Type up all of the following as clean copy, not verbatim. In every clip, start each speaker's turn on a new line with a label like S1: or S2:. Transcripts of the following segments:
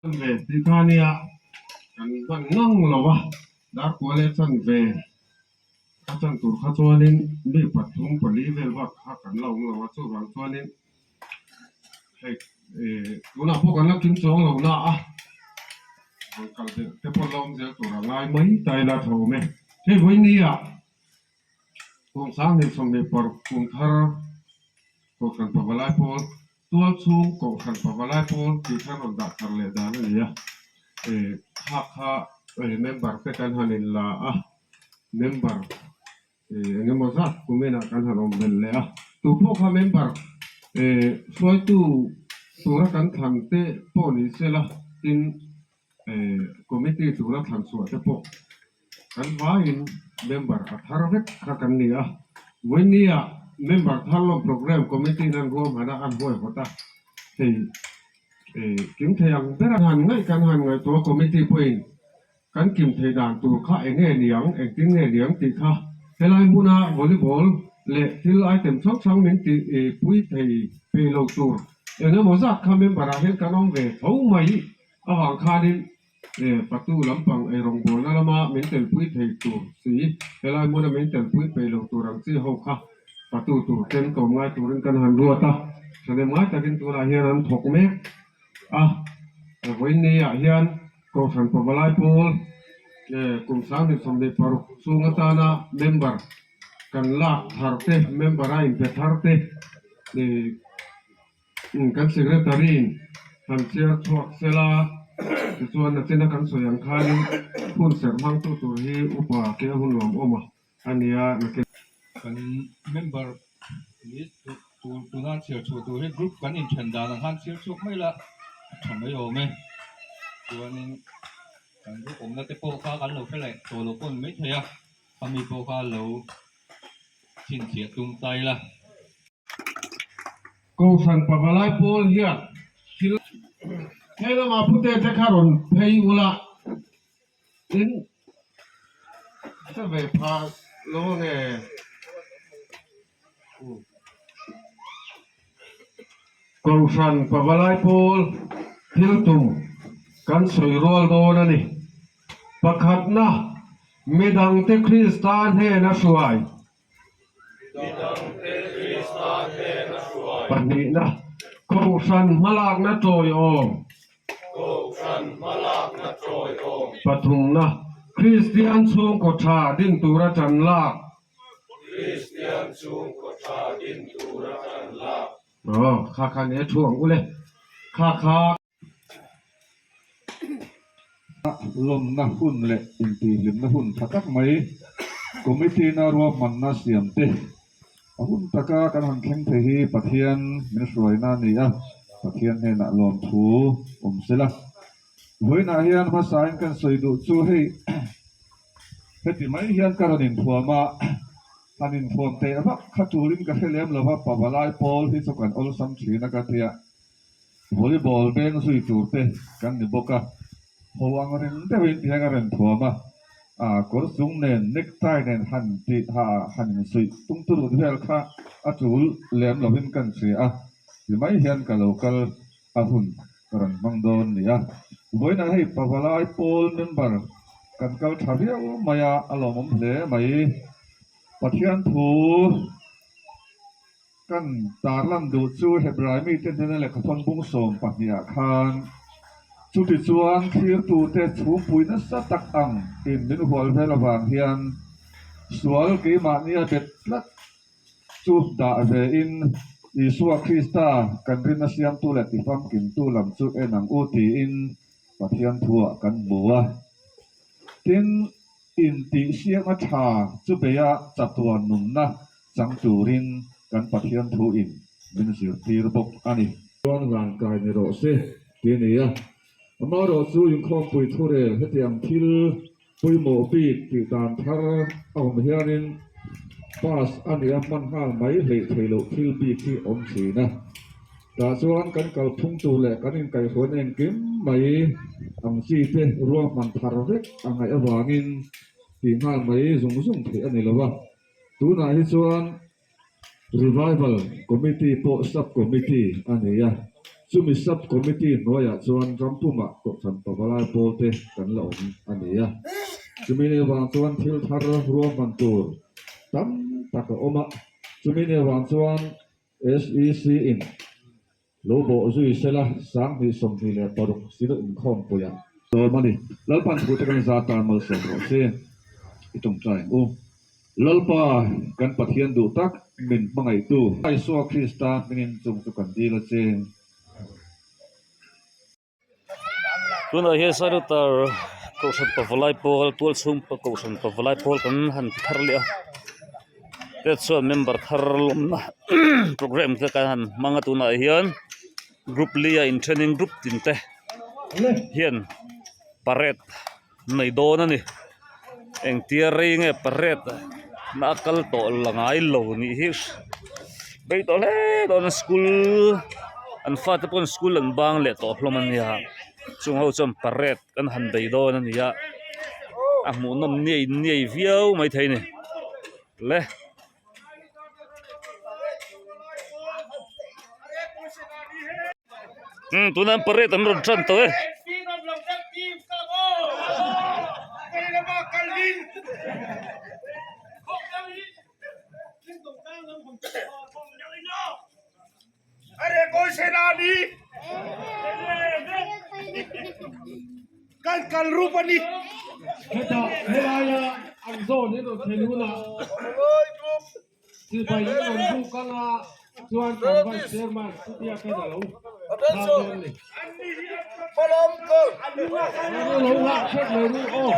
S1: Chanve tih kha nia kan hman ngang lo a, dar kua leh chanve a chan tur kha chuanin mi pathum pali vel bak kha kan la awm lo a, chuvang chuanin hei ih tunah pawh kan la kim chuang lo na a, rawn kal belh te pawh la awm zel tur a ngai mai ta ila tha awm e. Hei vawinia kum 20 21 kum thar Kohhran Pavalai Pawl Tual chhung Kohhran Pavalai Pawl tih khan rawn dah thar leh dan a ni a, kha kha member te kan han in la a, member eng emaw zat kuminah kan han awm belh leh a, tu pawh kha member hruaitu tura kan thlan te pawh ni sela tin committee tura thlan chhuah te pawh Kan vaiin member a thar vek kha kan ni a, Vawinia member thar lawm programme committee in an ruahman a, an huaihawt a, hei kim thei ang ber a han ngaih kan han ngaihtuah committee pawhin kan kim thei dan tur kha eng nge niang, engtin nge niang tih kha helai hmuna volleyball leh thil item hrang hrang min tih pui thei peih lo tur eng emaw zat kha member ah hian kan awm ve tho mai avang khanin Patu lampang eirawngbawlna lama min telpui thei tur si, helai hmuna min telpui peih lo tur ang chi ho kha patu tur ten tlawm ngai turin kan han ruat a, thahnem ngai takin tunah hian an thawk mek a, vawiin ah hian Kohhran Pavalai Pawl kum 2026 chhung atana member kan lak thar te, member a inpe thar te Kan secretary in han chhiar chhuak sel a, tichuan nachina kan sawi ang khanin hun serh hmangtu tur hi upa ke a hun nuam awm a a nia nakin.
S2: Kan member list tur tuna chhiar chhuah tur hi group kan inthen dan ang khan chhiar chhuak mai la a tha mai awm e. Chuanin kan group awmna te pawh kha kan lo hre leh tawh lo pawh ni maithei a, khami pawh kha lo chhinchhiah tum ta ila.
S1: Kohhran Pavalai Pawl hian thil he lamah pute te kha rawn phei ula in hre ve pha lo ange. Kohhran Pavalai Pawl thil tum kan sawi rual dawn a ni. Pakhatna, midangte Krista hnena hruai. Pahnihna, Kohhran hmalakna tawiawm. Pathumna, Kristian chhungkaw tha din tura tan lak. Aw, kha kha nge thu ang u le. Kha kha.
S2: Lawmna hun leh intihhlimna hun tha tak mai committee-na ruahmanna siam te a hun taka kan han thleng thei hi Pathian min hruaina a ni a, Pathian hnenah lawmthu awm sela. Vawiinah hian hmasain kan sawi duh chu hei heti mai hian ka rawn inthuam a, han inthuam teh vak kha tulin ka hre lem lova, pavalai pawl hi chu kan awlsam thin a ka tia. Volleyball veng zui tur te kan ni bawk a, ho ang reng deuhin ti hian a rawn thuam a, ah kawr chung nen necktie nen han tih ha han insuih tung turut vel kha a tul lem lovin kan hria a, ti mai hian ka lo kal a hun ka rawn hmang dawn ni a. Vawiinah hei Pavalai pawl member kan kal tha viau mai a, a lawmawm hle mai. Pathian thu. Kan tarlan duh chu Hebrai mite hnena lehkhathawn bung 12 ah khan chutichuan thlirtute chhungpui nasa tak ang in min hual vel avang hian sual keimahnia bet tlat chu dah ve in Isua Krista kan rinna siamtu leh tifamkimtu lam chu en ang u tiin Pathian thuah kan hmu a. Tin, intihsiakna tha chu beia chatuan nunna chang turin kan Pathian thu in min zirtir bawk a ni. Chuan van kai ni rawh se ti a ni a. Amaherawh chu inkhawmpui thurel hetiang thil pawimawh bik tih dan thar a awm hianin pass a nih a hman nghal mai hleih theih loh thil bik hi awm thin a. Tah chuan kan kalphung tur leh kan inkaihhruaina engkim mai ang chi te ruahman thar vek a ngaih avangin tih nghal mai zung zung theih a ni lo a. Tunah hi chuan Revival Committee pawh Sub Committee a nei a. Chumi Sub Committee hnuaiah chuan ram pumah Kohhran Pavalai pawlte kan la awm a ni a. Chumi ni avang chuan thil thar ruahman tur tam tak a awm a. Chumi ni avang chuan SEC in lo bawh zui sela 2026 Synod inkhawmpuiah sawm a ni. Lalpan thute kan za tan malsawm rawh se i tawngtai ang u. Lalpa kan Pathian duh tak min hmangaihtu. Isua Krista hmingin chung chu kan dil a che.
S3: Tunah hian Sarutar Kohhran Pavalai Pawl tualchhung Kohhran Pavalai Pawl kan han ti thar leh a te chuan member thar lawmna programme te kan han hmang a tunah hian group li a in then in group tin te hian parade nei dawn a ni engtia rei nge parade na a kal tawh la ngai lo nih hi rei tawh hle dawn a school an fate pawn school an bang leh tawh hlawm a nia chung ho chuan parade kan han bei dawn a ni a a hmuhnawm niai niai viau maithei a ni le. Umm tunah an parade an rawn tan tawh e.
S1: Hetah helaia an zawn in rawn thlen hunah sipai in rawn buk anga chuan kan vice chairman Pu Biakin a lo thlang dawn a ni. Lo nghah hrep mai ru aw.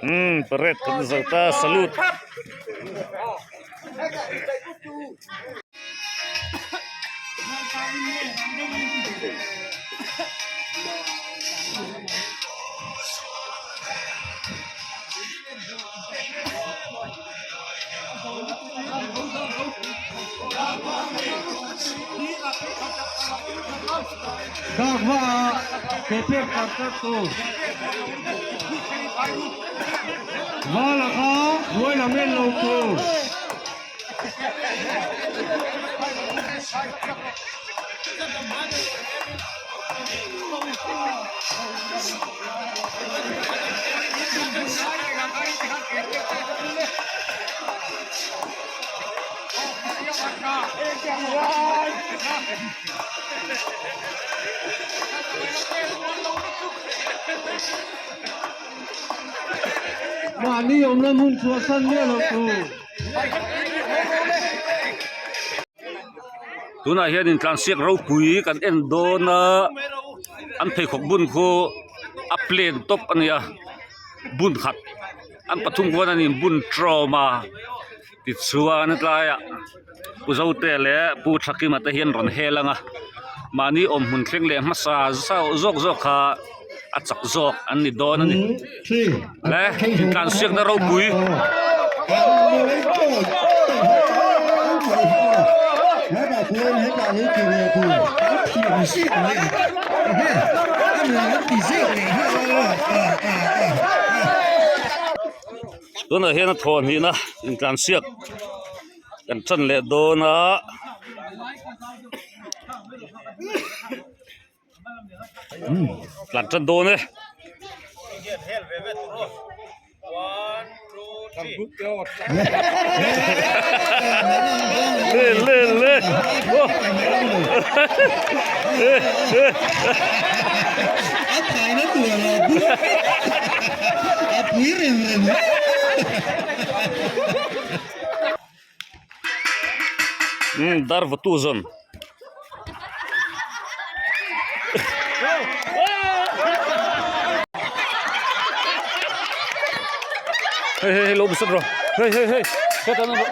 S3: Umm parade kan zo ta salute.
S1: Dak hmaah ke pek tak tak tu Vala kha hnuai lam en lo tur. Mahni awmna hmun chhuahsan miah lo tur.
S3: Tunah hian intlansiak ropui kan en dawn a an pheikhawk bun khu a plain tawp a ni a bun khat an pathum khuan an inbun tawm a tichuan hetlaiah Pu Zote leh Pu Thakima te hian rawn hel ang a mahni awm hmun thleng leh hmasa zawk zawk kha a chak zawk an ni dawn a ni le intlansiakna ropui. Tunah hian a thawh hnihna intlansiak kan tan leh dawn a tlan tan dawn e. Le le le Um dar vawtu zawn. Hei hei hei lo busat rawh hei hei hei heta na rawh.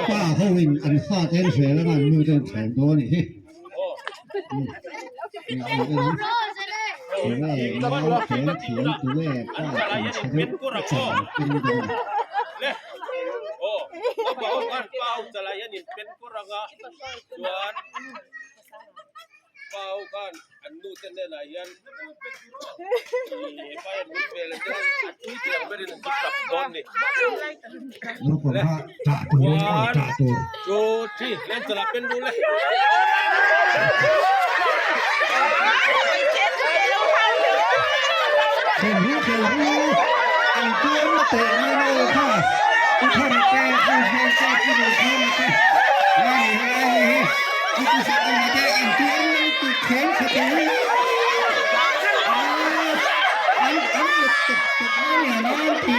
S4: Pa ho in an fa te an hre lama an nu te an thlem dawn a nih hi. Naupang kha tah tur a ni aw tah tur. Khelhu khelhu an tuar na teh mai na aw kha u thar te u hmel te pu ro thana te la ni helai ni hi u pu sak awma te an tuar na lutuk khel khat u an an let tawp tawp mai a ni an ti.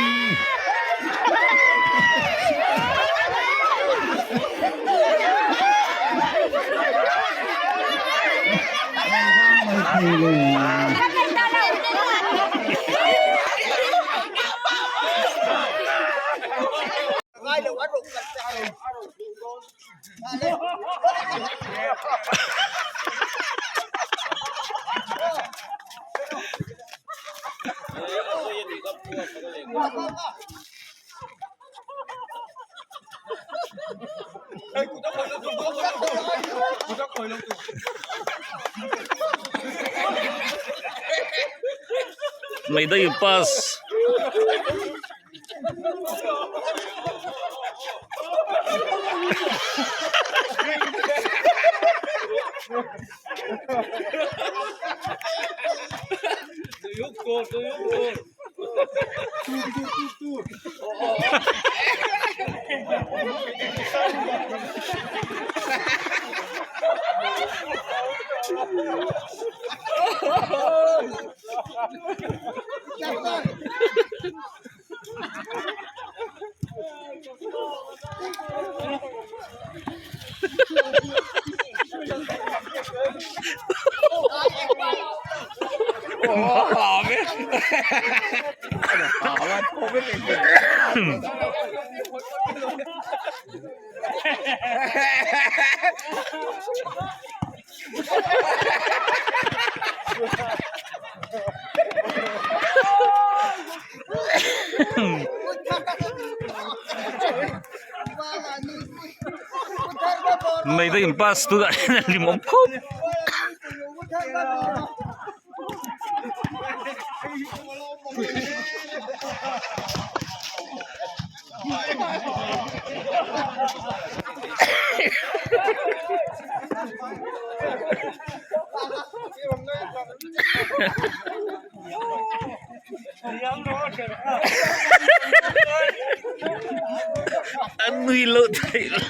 S3: Meidei pass. Meidei in pass tunah hian a hlimawm khawp. A nui loh theih loh.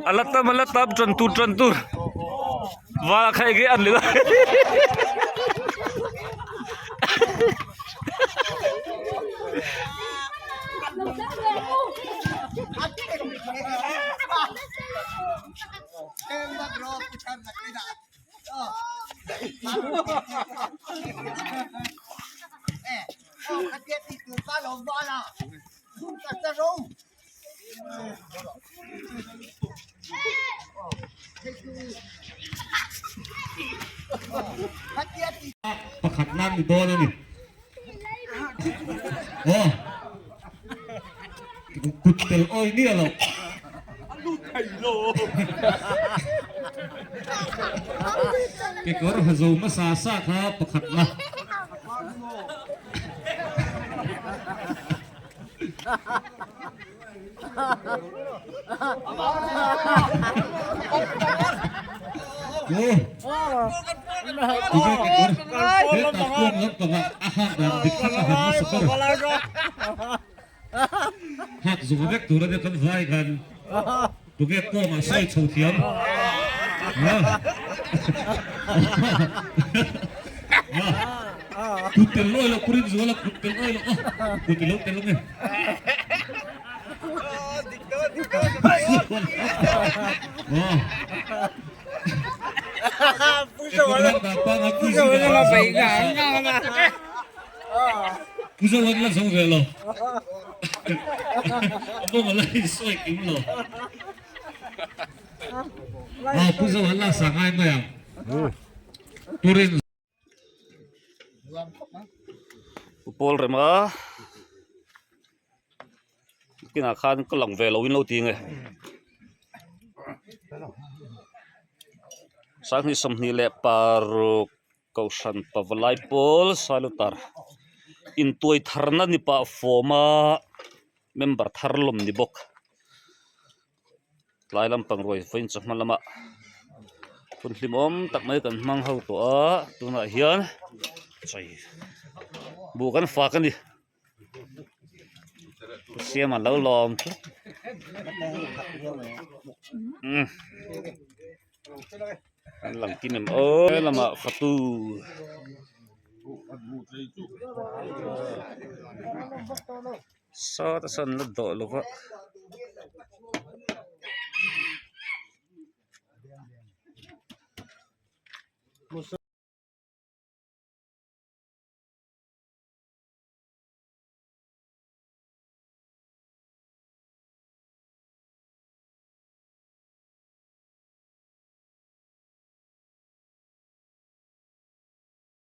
S3: A la tam a la tam tan tur tan tur val kha enge an leh
S4: Pakhat nan ni dawn a ni. Aw. Kut tel awi nia lo. Kekawr ha zo hmasa sa kha pakhat na.
S3: Hak zawh vek tur ania kan vai khan tunge kawngah sawi chho thiam kut tel lawi loh kurin zual a kut tel lawi loh a kut ilo tel ange. Puzawan la zo ve lo. A bawng a la insawi kim lo. Aw Puzawan la sa ngai mai ang. Turin. Pawl rema kinah khan ka lang ve lo in lo ti nge sanghnih sawmhnih leh paruk kohhran pavalai pawl sailutar intuai tharna ni pah fawm a member thar lawm ni bawk. Tlai lampang ruai vawiin chawhma lamah hun hlimawm tak mai kan hmang ho tawh a tunah hian chawi buh kan fak a ni siam an lo lawm tlat umm an lang kim em aw helamah fatu. Sawt a sawn la dawh lo va.